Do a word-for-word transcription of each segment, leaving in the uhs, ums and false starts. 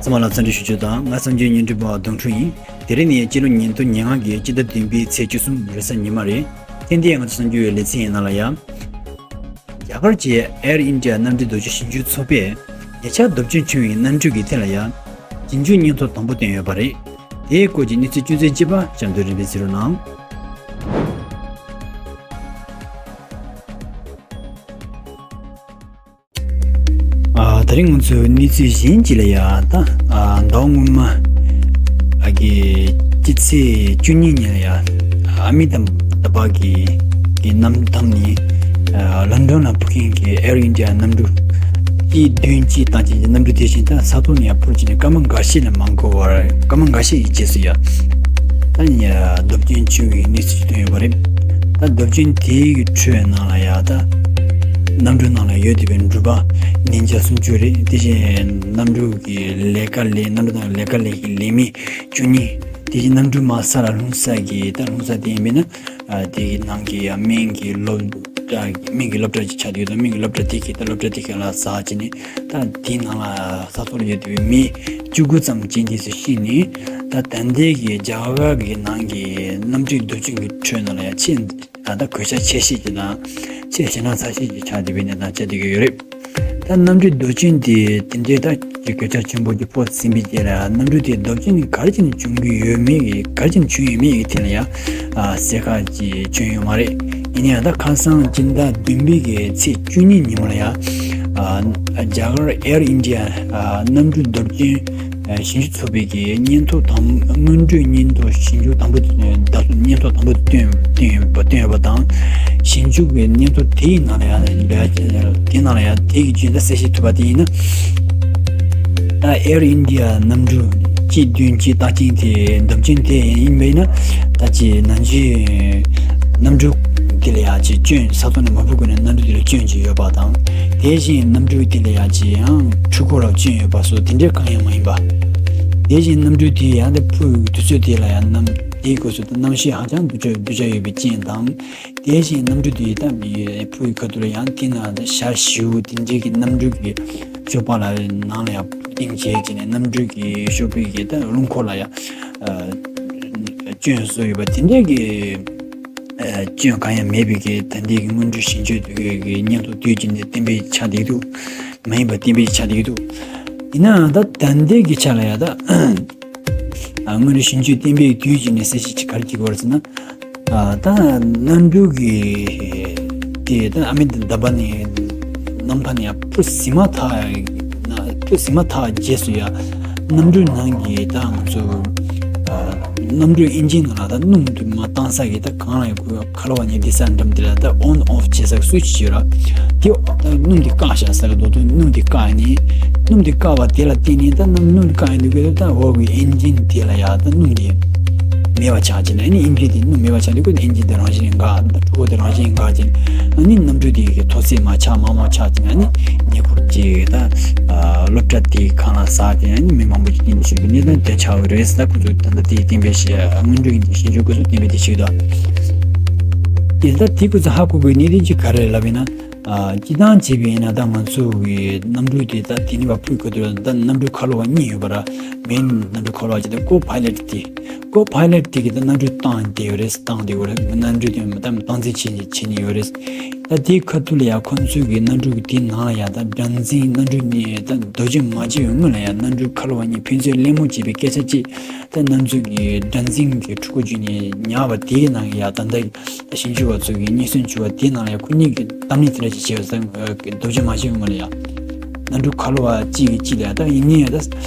ཚང་མ་ལ་འཚམས་འདྲི་ཞུ་རྒྱུ་དང་། ང་གསར་འགྱུར་སྙན་སྒྲོན་པ་ལྡོང་ཕྲུག་ཡིན། དེ་རིང་ནི་སྤྱི་ལོ་ཉིས་སྟོང་ཉེར་ལྔ་གི་སྤྱི་ཟླ་བདུན་པའི་ཚེས་བཅུ་གསུམ་རེས་གཟའ་ཉི་མ་རེད། ཐེངས་འདིའི་ང་ཚོ་གསར་འགྱུར་བའི་ལེ་ཚན་ཡིན་ན་ལ་ཡ། རྒྱ་གར་གྱི་ཨེར་ཨིན་ཌི་ཡ་གནམ་གྲུའི་རྡོ་སྐྱོན་ཞིབ་འཇུག་ཚོགས་པས་ཉེ་ཆར་རྡོ་སྐྱོན་བྱུང་བའི་གནམ་གྲུ་གི་ཐད་ལ་ཡ། ཞིབ་འཇུག་སྙན་ཐོ་དང་པོ་བཏོན་ཡོད་པ་རེད། དེའི་སྐོར་གྱི་གནས་ཚུལ་ཅུང་ཟད་ཅིག་པ་བྱམས་མདོ་རིན་པས་གཟིགས་རོགས་གནང་། ཨ། ད་རིང་ང་ཚོའི་གནས་ཚུལ་གཞན་གཅིག་ལ་ཡ། ད་ཨ། ཟླ་བ་སྔོན་མ་ཨ་གི་སྤྱི་ཚེས་བཅུ་གཉིས་ཉིན་ལ་ཡ། ཨ་མི་ཏཱབ་གི་གི་གནམ་ཐང་ནས་ཨ་ལོན་ཌོན་ལ་འཕུར་མཁན་གྱི་ཨེར་ཨིན་ཌི་ཡ་གནམ་གྲུ་གཅིག་བདུན་གཅིག་བཏང་ཅན་གྱི་གནམ་གྲུ་དེ་བཞིན་ད་ས་ཐོག་ནས་ཡ་འཕུར་བྱས་ནས་སྐར་མ་འགའ་ཤས་ལས་མ་འགོར་བར། སྐར་མ་འགའ་ཤས་ཀྱི་རྗེས་སུ་ཡ། ད་ནི་རྡོ་སྐྱོན་བྱུང་བའི་གནས་ཚུལ་ཐོན་ཡོད་པ་རེད། ད་རྡོ་སྐྱོན་དེའི་ཁྲོད་ནང་ལ་ཡ། ད་གནམ་གྲུ་ནང་ལ་ཡོད་བསྡད་པའི་འགྲུལ་པ་ཉིས་བརྒྱ་སུམ་ཅུ་རེད། དེ་བཞིན་གནམ་གྲུ་གི་ལས་ཀ་ལས། གནམ་གྲུ་ནང་ལས་ཀ་ལས་ཀྱི་ལས་མི་བཅུ་གཉིས། དེ་བཞིན་གནམ་གྲུ་མར་ས་ལ་ལྷུང་ས་གི། ད་ལྷུང་ས་དེ་ཡིན་པས་ན། ཨ། དེ་གི་ནང་གི་ཡ་སྨན་གྱི་སློབ་གྲྭ། སྨན་གྱི་སློབ་གྲྭ་ཅིག་ཆགས་བསྡད་ཡོད། ད་སྨན་གྱི་སློབ་གྲྭ་དེ་གི། ད་སློབ་གྲྭ་དེ་གི་ལ་ཟག་བྱས་ནས། ད་དེའི་ནང་ལ་ས་ཐོག་ལ་ཡོད་བསྡད་པའི་མི་བཅུ་དགུ་ཙམ་ཅན་དེ་ཚོ་ཤི་ནས། ད་ད་ལྟའི་གི་རྒྱ་གར་གྱི་ནང་གི་གནམ་གྲུའི་རྡོ་སྐྱོན་གྱི་ཁྲོད་ནང་ལ་ཡ་ཆེས། ད་ལྟ་གོད་ཆག་ཆེ་ཤོས་ཅིག་དང་། ཆེས་ཞེད་སྣང་ཚ་ཤོས་ཅིག་ཆགས་བསྡད་པའི་གནས་སྟངས་ཆགས་བསྡད་ཀྱི་ཡོད་རེད། ད་གནམ་གྲུའི་རྡོ་སྐྱོན་དེ་དེ་འདྲའི་ད་གོད་ཆག་ཆེན་པོ་ཅིག་ཕོག་ཟིན་པའི་རྗེས་ལ། གནམ་གྲུ་དེའི་རྡོ་སྐྱོན་ག་རེ་བྱས་ནས་བྱུང་གི་ཡོད་མེད། ག་རེ་བྱས་ནས་བྱུང་ཡོད་མེད་ཀྱི་ཐད་ལ་ཡ། ཨ། གསལ་ཁ་ཅིག་བྱུང་ཡོད་མ་རེད། ཡིན་ན་ཡང་ད་ཁ་སང་སྤྱི་ཟླ་བདུན་པའི་གི་ཚེས་བཅུ་གཉིས་ཉིན་མོ་ལ་ཡ། ཨ། རྒྱ་གར་ཨེར་ཨིན་ཌི་ཡ་ཨ་གནམ་གྲུ་རྡོ་སྐྱོན་ཞིབ་འཇུག་ཚོགས་པའི་གི་སྙན་ཐོ་དང་། སྔོན་འགྲོའི་སྙན་ཐོ་ཞིབ་འཇུག་དང་པོ། ད་སྙན་ཐོ་དང་པོ་བཏོན་བཏོན་ཡོད་པ། བཏོན་ཡོད་པ་དང་། ཞིབ་འཇུག་གི་སྙན་ཐོ་དེའི་ནང་ལ་ཡ། དེའི་ནང་ལ་ཡ་དེ་གི་རྗེས་ད་གསལ་བཤད་ཐུབ་པ་དེ་ཡིན་ན། ད་ཨེར་ཨིན་ཌི་ཡ་གནམ་གྲུ་གཅིག་བདུན་གཅིག་བཏང་མཁན་དེ། རྡོ་སྐྱོན་དེ་ཡིན་པས་ན། ད་ཅི་ནང་ཆོས་གནམ་གྲུ་དེ་ལ་ཡ་ཅིག་སྐྱོན། ས་ཐོག་ནས་མ་འཕུར་གོང་ནས་གནམ་གྲུ་དེ་ལ་སྐྱོན་ཅིག་ཡོད་པ་དང་། དེ་བཞིན་གནམ་གྲུ་དེ་ལ་ཡ་ཅིག་ཡང་འཕྲུལ་འཁོར་ལ་སྐྱོན་ཡོད་པ་སོགས་དེ་འདྲའི་གང་ཡང་མ་ཡིན་པ། དེ་བཞིན་གནམ་གྲུ་དེ་ཡང་དེ་འཕུར་བའི་དུས་ཚོད་དེ་ལ་ཡང་གནམ་དེའི་སྐབས་སུ་ད་གནམ་གཤིས་ཧ་ཅང་སྡུག་ཅག་སྡུག་ཅག་ཡོད་པའི་རྐྱེན་དང་། དེ་བཞིན་གནམ་གྲུ་དེ་ད་འཕུར་བའི་ཁ་ཐུག་ལ་ཡང་དེ་ན་ད་ཞ་ཞུ་དེ་འདྲའི་གི་གནམ་གྲུ་གི་ཤོག་པ་ལ་ནང་ལ་ཡང་ཕུ་ཏིང་བྱས་བྱས་ནས། གནམ་གྲུ་གི་ཤོག་པའི་གི་ད་རླུང་འཁོར་ལ་ཡང་ཨ་སྐྱོན་བཟོས་ཡོད་པ་དེ་འདྲའི་གི་ཨ་སྐྱོན་གང་ཡང་མེད་པའི་གི་ད་ལྟའི་གི་སྔོན་འགྲོའི་ཞིབ་འཇུག་གི་སྙན་ཐོ་དུས་ཀྱི་ནས་གཏན་འབེབས་ཆགས་བསྡད་འདུག་མ་ཡིན་པ་གཏན་འབེབས་ཆགས་བསྡད་འདུག་ཡིན་ནའང་ད་ད་ལྟའི་གི་ཆ་ལ་ཡང་ད་ཨ་སྔོན་འགྲོའི་ཞིབ་འཇུག་གཏན་འབེབས་དུས་ཀྱི་ནས་གསལ་བཤད་ཅིག་ག་རེ་བྱེད་དགོས་རེད་ཟེར་ན། ཨ་ད་གནམ་གྲུ་གི་དེ་ད་ཨ་མི་ཏཱབ་ནས་གནམ་ཐང་ནས་ཡར་འཕུར་ཟིན་མ་ཐག་འཕུར་ཟིན་མ་ཐག་རྗེས་སུ་ཡ། གནམ་གྲུ་ནང་གི་ད་ང་ཚོ་ཨ་གནམ་གྲུ་ཨིན་ཇིན་ནང་ལ་ད་རླུང་དུ་མ་བཏང་ས་གི་ད་གང་ལ་ཡང་ཁུ་ཁ་ལོ་བ་ཉིད་དེ་ས་འགྲམ་དེ་ལ་ད་ཨོན་ཨོཕ་བྱེད་ས་སུ་ཅི་ཡོད་ར། དེ་ད་སྣུམ་དེ་བཀག་བཞག་ས་གི་རྡོ་ཐུང་སྣུམ་དེ་བཀག་ནས། སྣུམ་དེ་བཀག་པ་དེ་ལ་བརྟེན་ནས་ད་སྣུམ་སྣུམ་དེ་བཀག་ཡོང་དུས་སྐབས་ད་འོག་གི་ཨིན་ཇིན་དེ་ལ་ཡ་ད་སྣུམ་དེ་མེད་པ་ཆགས་ཀྱི་ན། ཨ་ནི་ཨིན་ཇིན་དེ་སྣུམ་མེད་པ་ཆགས་དུས་སྐབས་ཨིན་ཇིན་དེ་རང་བཞིན་འགག་འགྲོ་དེ་རང་བཞིན་འགག་ཅིང་། ཨ་ནི་གནམ་གྲུ་དེ་གི་ཐོག་སེ་མར་ཆག་མར་མར་ཆག་ཅིང་། ཨ་ནི་ཉེ་འཁོར་གྱི་ད་སློབ་གྲྭ་དེ་གང་ལ་ཟག་ཅིང་། ཨ་ནི་མི་མང་པོ་ཅིག་རྐྱེན་འདས་ཤོར་བའི་གནས་སྟངས་དེ་ཆགས་ཡོད་རེད་ཟེར། ད་ཁོ་ཚོས་ད་ལྟ་དེའི་གཏན་འབེབས་བྱས། སྔོན་འགྲོའི་ཞིབ་འཇུག་སྐབས་སུ་གཏན་འབེབས་དེ་བྱས་འདུག་དེ་ད་དེ་ཁོ་ཚོས་ཧ་གོ་དགོས་གནད་དོན་ཅིག་ག་རེ་རེད་ལབ་ཡིན་ན། ཨ་སྤྱིར་བཏང་བྱས་པ་ཡིན་ན་ད་ང་ཚོ་གི་གནམ་གྲུ་དེ་ད་དེ་ནི་བ་འཕུར་གི་འདུག་ད་གནམ་གྲུ་ཁ་ལོ་བ་གཉིས་ཡོད་པ་ར། མེན་གནམ་གྲུ་ཁ་ལོ་བ་གཅིག་དང་ཀོ་པའི་ལེཊ་དེ། ཀོ་པའི་ལེཊ་དེ་གིས་ད་གནམ་གྲུ་བཏང་བསྡད་ཡོད་རེད། བཏང་བསྡད་ཡོད་རེད། གནམ་གྲུ་དེ་ད་སྟངས་འཛིན་བྱེད་བྱེད་ཉེན་ཡོད་རེད། ད་དེའི་ཁ་ཐུག་ལ་ཡ་ཁོང་ཚོས་གི་གནམ་གྲུ་གི་དེའི་ནང་ལ་ཡ་ད་སྒྲ་འཛིན། གནམ་གྲུ་ནི་ད་རྡོ་རྗེ་མ་བྱས་པའི་སྔོན་ལ་ཡ་གནམ་གྲུ་ཁ་ལོ་བ་གཉིས་ཕན་ཚུན་གླེང་མོལ་བྱས་པའི་སྐད་ཆ་གཅིག་ད་གནམ་གྲུ་གི་སྒྲ་འཛིན་གྱི་འཕྲུལ་འཁོར་བརྒྱུད་ནས་ཉར་བ་དེའི་ནང་གི་ཡ་ད་ལྟ་ཞིབ་འཇུག་པ་ཚོ་གིས་རྙེད་སོན་བྱུང་བ་དེའི་ནང་ལ་ཡང་ཁོ་གཉིས་ཀྱིས་གཏམ་གླེང་དེ་འདྲ་ཞིག་བྱས་པ་ཟེར། རྡོ་རྗེ་མ་བྱས་པའི་སྔོན་ལ་ཡང་གནམ་གྲུ་ཁ་ལོ་བ་གཅིག་གིས་གཅིག་ལ་ཡང་། ད་ཡིན་ནའི་ཡང་ད་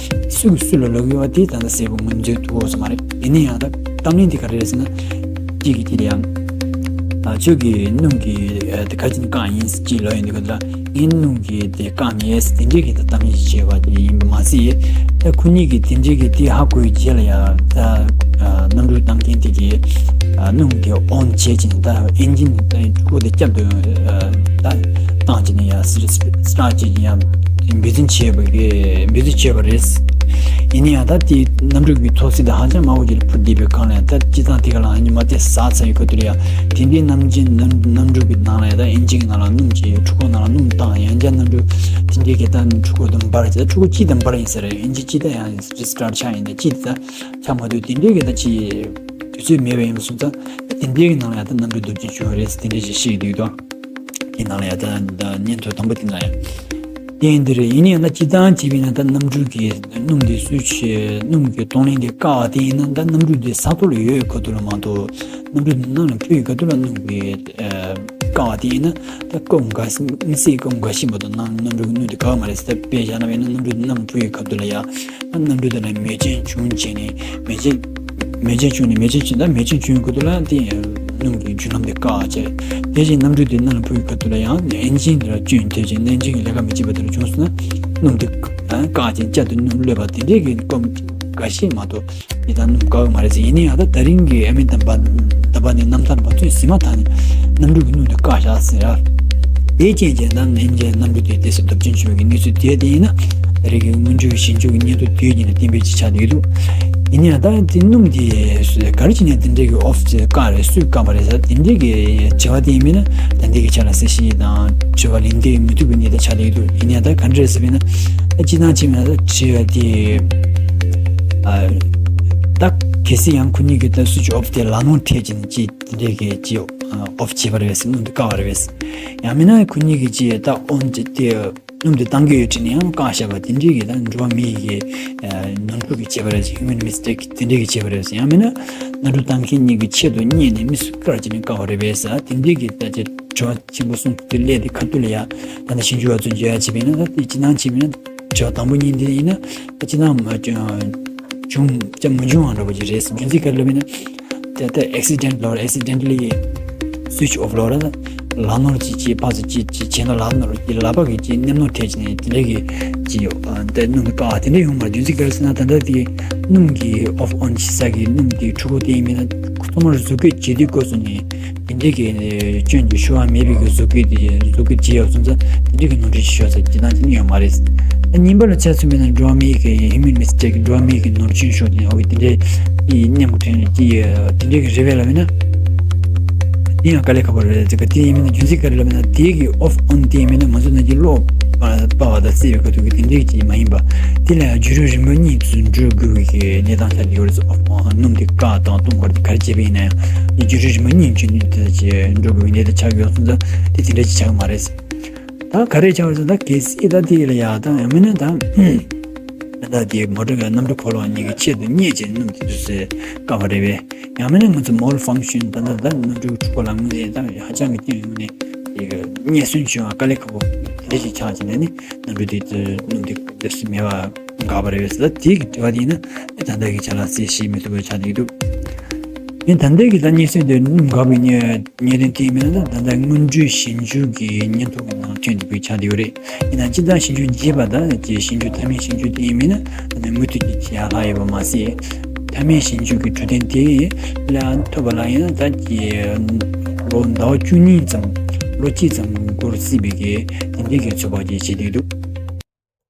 སུ་གིས་སུ་ལ་ལབ་ཡོད་པ་དེ་ད་ལྟ་གསལ་པོ་ངོས་འཛིན་ཐུབ་ཡོད་ས་མ་རེད། ཡིན་ནའི་ཡང་ད་གཏམ་གླེང་དེ་ག་རེ་རེད་ཟེར་ན། གཅིག་གིས་གཅིག་ལ་ཡང་། ཨ་ཁྱོད་ཀྱིས་སྣུམ་གྱི་ཨ་དེ་ག་རེ་བྱས་ནས་བཀག་ཡིན་ཟེར་གཅིག་ལབ་ཡོང་དུས་སྐབས་ལ། ངས་སྣུམ་གྱིས་དེ་བཀག་མེད་ཟེར་དེ་འདྲའི་གི་ད་གཏམ་གླེང་ཞིག་བྱས་པ་དེ་ཡིན་པ་མ་ཟད། ད་ཁོ་གཉིས་ཀྱིས་དེ་འདྲའི་གི་དེ་ཧ་གོ་བའི་རྗེས་ལ་ཡང་ད་ཨ་གནམ་གྲུ་གཏོང་མཁན་དེ་གིས་ཨ་སྣུམ་དེ་ཨོན་བྱས་ཅིང་ད་ཨིན་ཇིན་དེ་འཕྲུལ་འཁོར་དེ་བསྐྱར་དུ་ཨ་ད་བཏང་བྱས་ནས་ཡང་སི་སི་ཊར་བྱས་ཅིང་ཡང་འབད་བརྩོན་བྱས་པ་གི་འབད་བརྩོན་བྱས་པ་རེད། ཡིན་ན་ཡང་ད་དེ་གནམ་གྲུ་གི་ཐོག་སེ་དེ་ཧ་ཅང་དམའ་བོ་ཅིག་ལ་འཕུར་བསྡད་པའི་སྒང་ལ་ཡང་ད་སྤྱིར་བཏང་དེ་ག་ལ་ཨ་ནི་མ་དེ་ཟག་ཚར་ཡོད་ཁ་ཐུག་ལ་ཡང་དེ་འདྲའི་གནམ་གྱི་གནམ་གནམ་གྲུ་གི་ནང་ལ་ཡང་ད་ཨིན་ཇིན་གྱི་ནང་ལ་སྣུམ་བྱས། འཕྲུལ་འཁོར་ནང་ལ་སྣུམ་བཏང་། ཡང་བསྐྱར་གནམ་གྲུ་ དེ་འདྲའི་གི་ད་ཕྲུ་གུ་དང་འབར་ཡིན་ད། ཕྲུ་གུ་གཅིག་དང་འབར་ཡིན་ཟེར། ཨིན་ཇི་གཅིག་ད་ཡང་རི་སི་ཊརཊ་ཆགས་ཡིན་ད། གཅིག་ད་ཆགས་མ་ཐུབ། དེ་འདྲའི་གི་ད་ཅི་དུས་ཚོད་མེད་པ་ཡིན་པ་སོང་ཙང་། དེ་འདྲའི་གི་ནང་ལ་ཡང་ད་གནམ་གྲུ་རྡོ་རྗེ་འཆང་རེད་ཟེར་དེ་འདྲའི་ཞིག་བཤད་ཀྱི་འདུག་དོ། དེ་ནང་ལ་ཡང་ད་ད་བརྙན་ཐུང་དང་པོ་དེ་ནང་ཡང་། དེ་ཡིན་དེ་རེད། ཡིན་ཡང་ད་སྤྱིར་བཏང་བྱས་པ་ཡིན་ན་ད་གནམ་གྲུ་གི་སྣུམ་དེ་སུ་ཆེ་སྣུམ་གྱི་གཏོང་ལེན་དེ་བཀག་པ་དེ་ཡིན་ན། ད་གནམ་གྲུ་དེ་ས་ཐོག་ལ་ཡོད་ཁ་ཐུག་ལ་མ་གཏོགས། གནམ་གྲུ་དེ་ནང་ལ་འཕུར་ཡི་ཁ་ཐུག་ལ་སྣུམ་གྱི་ཨ་བཀག་པ་དེ་ཡིན་ན། ད་སྐབས་འགའ་ཤས་མི་སེར་སྐབས་འགའ་ཤས་མ་གཏོགས་ནང་གནམ་གྲུ་གི་སྣུམ་དེ་བཀག་མ་རེད་ཟེར། ད་དཔེ་བཞག་ན་བས་ན་གནམ་གྲུ་དེ་ནང་འཕུར་ཡི་ཁ་ཐུག་ལ་ཡ། ད་གནམ་གྲུ་དེ་ལ་མེ་ལྕེ་བྱུང་བྱས་ནས། མེ་ལྕེ་མེ་ལྕེ་བྱུང་ནས། མེ་ལྕེ་བྱུང་ད་མེ་ལྕེ་བྱུང་ཡི་ཁ་ཐུག་ལ་དེ་སྣུམ་གྱི་རྒྱུ་ལམ་དེ་བཀག་བྱས། དེ་བཞིན་གནམ་གྲུ་དེ་ནང་ལ་འཕུར་ཡི་ཁ་ཐུག་ལ་ཡང་ཨེན་ཇིན་དེ་ལ་སྐྱོན་ཐེབས་ཀྱི་ནས་ཨེན་ཇིན་གྱི་ལས་ཀ་མི་བྱེད་པ་དེ་འདྲ་བྱུང་སོང་ན། སྣུམ་དེ་བཀག་བྱས་བསྐྱར་དུ་སྣུམ་གློད་པ་དེ་འདྲའི་གི་སྐབས་འགའ་ཤས་མ་གཏོགས། ཡིན་ད་སྣུམ་བཀག་གི་མ་རེད་ཟེར། ཡིན་ན་ཡང་ད་ད་རིང་གི་ཨ་མི་ཏཱབ་བྷ་ཏཱབ་ནས་རྣམ་ཐར་བར་ཚོད་ཟིན་མ་ཐག་ནས་གནམ་གྲུ་གི་སྣུམ་དེ་བཀག་བཞག་ཟེར་ར། དེའི་རྐྱེན་གྱིས་ད་ཨིན་ཇིའི་གནམ་གྲུ་དེ་ཏོག་ཙམ་རྡབ་ཆེན་བྱུང་བའི་གནས་ཚུལ་དེ་དེ་ཡིན་ན། ད་རེས་ཀྱི་སྔོན་འཇུག་ཞིབ་འཇུག་གི་སྙན་ཐོ་དེའི་རྐྱེན་ནས་གཏན་འབེབས་ཅིག་ཆགས་བསྡད་ཀྱི་འདུག་ཡིན་ན་ཡང་ད་དེ་སྣུམ་དེ་ག་རེ་བྱས་ནས་དེ་འདྲའི་གི་ཨོཕ་བཀག་རེད། སུས་བཀག་པ་རེད་ཟེར། དེ་འདྲའི་གི་དྲི་བ་དེ་ཡིན་མིན་ན། ད་འདི་གི་ཆ་ལ་གསལ་བཤད་དང་དྲི་བ་ལན་འདེབས་མི་ཐུབ་པའི་གནས་སྟངས་ཆགས་བསྡད་ཀྱི་འདུག་ཡིན་ན་ཡང་ད་ག་འདྲ་རེད་ཟེར་བས་ན། ད་སྤྱིར་བཏང་བྱས་མིན་ན་ད་དྲི་བ་དེ་ཨ་ད་གལ་སྲིད་ཡང་ཁོ་གཉིས་ཀྱིས་ད་སུ་ཅིག་ཨོཕ་དེ་ལག་ནོར་ཐེབས་ཀྱི་ན་ཅི་དེ་འདྲའི་གི་ཅི་ཨོཕ་བྱས་པ་རེད་ཟེར། སྣུམ་དེ་བཀག་པ་རེད་ཟེར། ཡང་མིན་ན་ཁོ་གཉིས་ཀྱིས་ཅི་ད་ཨོན་ཅི་དེ་སྣུམ་དེ་བཏང་གི་ཡོད་དྲན་ནས་ཡང་བཀག་བཞག་པ་དེ་འདྲའི་གི་ད་འགྲོ་བ་མི་ཡི་གི་ནོར་འཁྲུལ་གྱི་བྱས་པ་རེད་ཟེར། ཧིའུ་མན་མི་སི་ཊེག་དེ་འདྲའི་གི་བྱས་པ་རེད་ཟེར། ཡང་མིན་ན་གནམ་གྲུ་བཏང་མཁན་གཉིས་ཀྱིས་ཆེད་དུ་བསྙད་ནས་མི་སུ་བཀག་བྱས་ནས་བཀག་པ་རེད་པས་ཟེར། དེ་འདྲའི་གི་ད་ཅི་དྲི་བ་ཆེན་པོ་གསུམ་དེ་སླེབས་དེ་ཁ་ཐུག་ལ་ཡ། ད་ནི་ཞིབ་འཇུག་པ་ཚོས་བརྗོད་ཡ་བྱས་པ་ཡིན་ན། ད་དེ་སྤྱིར་བཏང་བྱས་པ་ཡིན་ན། དྲི་བ་དང་པོ་གཉིས་འདི་ཡིན་ན། ད་སྤྱིར་བཏང་མ་བྱུང་བྱུང་ཅང་མ་བྱུང་བ་འདྲ་པོ་ཅིག་རེད། རྒྱུ་མཚན་ག་རེ་ལབ་ཡིན་ན། ད་ད་ཨེག་སི་ཌེན་ཊལ་ལབ་རེད། ཨེག་སི་ཌེན་ཊལ་ལི་སུའིཆ་ཨོཕ་ལབ་རེད། ད་ལག་ནོར་ཅིག་ཅིག་ཕར་ཚུར་ཅིག་ཅིག་བྱས་ན་ལག་ནོར་གྱི་ལག་པ་གི་ཅིག་ནེམ་ནོར་ཐེབས་བྱས་ནས་དེ་འདྲ་གི་ཅིག་ད་སྣུམ་གྱི་བཀག་དེ་འདྲ་ཡོང་མ་རེད། རྒྱུ་མཚན་ག་རེ་ཟེར་ན། ད་ལྟ་དེ་སྣུམ་གྱི་ཨོཕ་ཨོན་བྱེད་ས་གི་སྣུམ་དེ་འཕྲུལ་འཁོར་དེ་ཡིན་མིན་ན། ཐོག་མར་བཟོ་བཀོད་བྱེད་དུས་སྐབས་སུ་ནས། དེ་འདྲའི་གི་སྐྱོན་གྱི་ཤོར་བ་མེད་པའི་གི་བཟོ་བཀོད་དེ་བཟོ་བཀོད་བྱས་ཡོད་སོང་ཙང་། དེ་འདྲའི་གི་ནོར་འཁྲུལ་ཞིག་ཤོར་ས་ཇི་ལྟར་ཅི་ནས་ཡོད་མ་རེད། ད་གཉིས་པ་ལ་ཆ་མཚོན་པ་ཡིན་ན། འགྲོ་བ་མིའི་གི་ཧིའུ་མན་མི་སི་ཊེག་འགྲོ་བ་མིའི་གི་ནོར་སྐྱོན་ཤོར་ནས་འོ་གི་དེ་འདྲའི་གི་ཉམས་ཐོན་གྱི་དེ་འདྲའི་གི་རེད་པས་ལབ་ཡིན་ན། དེ་ཡང་དཀའ་ལས་ཁག་པོ་རེད། དེ་ག་དེ་ཡིན་མིན་ན་རྒྱུ་མཚན་ག་རེ་ལབ་ཡིན་ན། དེའི་གི་ཨོཕ་ཨོན་དེ་ཡིན་མིན་ན་ང་ཚོ་ནང་གི་གློག་པ་པ་བ་དང་བསྲེས་པའི་ཁ་ཐུག་གི་དེ་འདྲའི་གི་མ་ཡིན་པ། དེ་ལ་ཡང་བརྒྱུད་རིམ་རིམ་པ་གཉིས་སུ་འགྲོ་དགོས་པའི་གི་གནས་སྟངས་ཆགས་ཀྱི་ཡོད་རེད། ཨོཕ་སྣུམ་དེ་བཀག་དང་གཏོང་བར་དེ་ག་རེ་བྱས་པ་ཡིན་ན་ཡང་། བརྒྱུད་རིམ་རིམ་པ་གཉིས་བྱུང་ནས་དེ་ལ་ཅིག་འགྲོ་དགོས་པའི་གནས་སྟངས་ཆགས་ཡོད་སོང་ཙང་། དེ་དེ་འདྲ་ཅིག་ཆགས་ཀྱི་མ་རེད། ད་ག་རེ་ཆགས་ཡོད་ཟེར་ན། གལ་སྲིད་ད་དེ་ལ་ཡ་ད་ཡང་མིན་ན་ད་ད་དེ་མོ་ཊ་གི་གནམ་གྲུ་འཁོར་ལོ་གཉིས་ཀྱི་ཆེད་དུ་བསྙད་བྱས་སྣུམ་དེ་ཚོ་བཀག་པ་རེད་པས། ཡང་མིན་ན་ང་ཚོ་མོལ་ཕང་ཤན། ད་ད་ད་གནམ་གྲུ་འཁོར་ལོ་ངོས་ཟིན་ད་ཧ་ཅང་གི་སྐྱོན་ཡོང་ནས་དེ་གི་བསྙད་སོན་བྱུང་བ་དཀའ་ལས་ཁག་པོ་དེ་འདྲ་ཞིག་ཆགས་བྱས་ནས་ནི་གནམ་གྲུ་དེ་ཚོ་སྣུམ་དེ་འདེབས་སུ་མེད་པ་འགག་པ་རེད་པས་ཟེར། ད་དེ་གི་དྲི་བ་དེ་ཡིན་ན། ཨེ་ད་ལྟ་གི་ཆ་ལ་གསལ་བཤད་མི་ཐུབ་པ་ཆགས་བསྡད་འདུག་ཨེ་ད་ལྟ་གི་ད་བསྙད་སོན་དེ་སྣུམ་འགག་པའི་གནད་དོན་དེ་ཡིན་མིན་ན། ད་ལྟ་སྔོན་འགྲོའི་ཞིབ་འཇུག་གི་སྙན་ཐོ་གི་ནང་ཐོན་བསྡད་པའི་ཆགས་བསྡད་ཡོད་རེད། ཡིན་ན་སྤྱིར་བཏང་ཞིབ་འཇུག་རྒྱས་པ་དང་ཅིག་ཞིབ་འཇུག་མཐའ་མའི་ཞིབ་འཇུག་དེ་ཡིན་མིན་ན། ད་ནི་མུ་མཐུད་ཀྱི་བྱེད་ཡག་ལྷག་ཡོད་པ་མ་ཟད། མཐའ་མའི་ཞིབ་འཇུག་གི་གྲུབ་དོན་དེ་ལ་ཐོབ་པ་ལ་ཡིན་ན། ད་ཀྱི་ལོ་ཟླ་བ་བཅུ་གཉིས་ཙམ་ལོ་གཅིག་ཙམ་འགོར་སྲིད་པའི་གི་དེ་འདྲའི་གི་ཚོད་དཔག་ཅིག་བྱེད་བསྡད་འདུག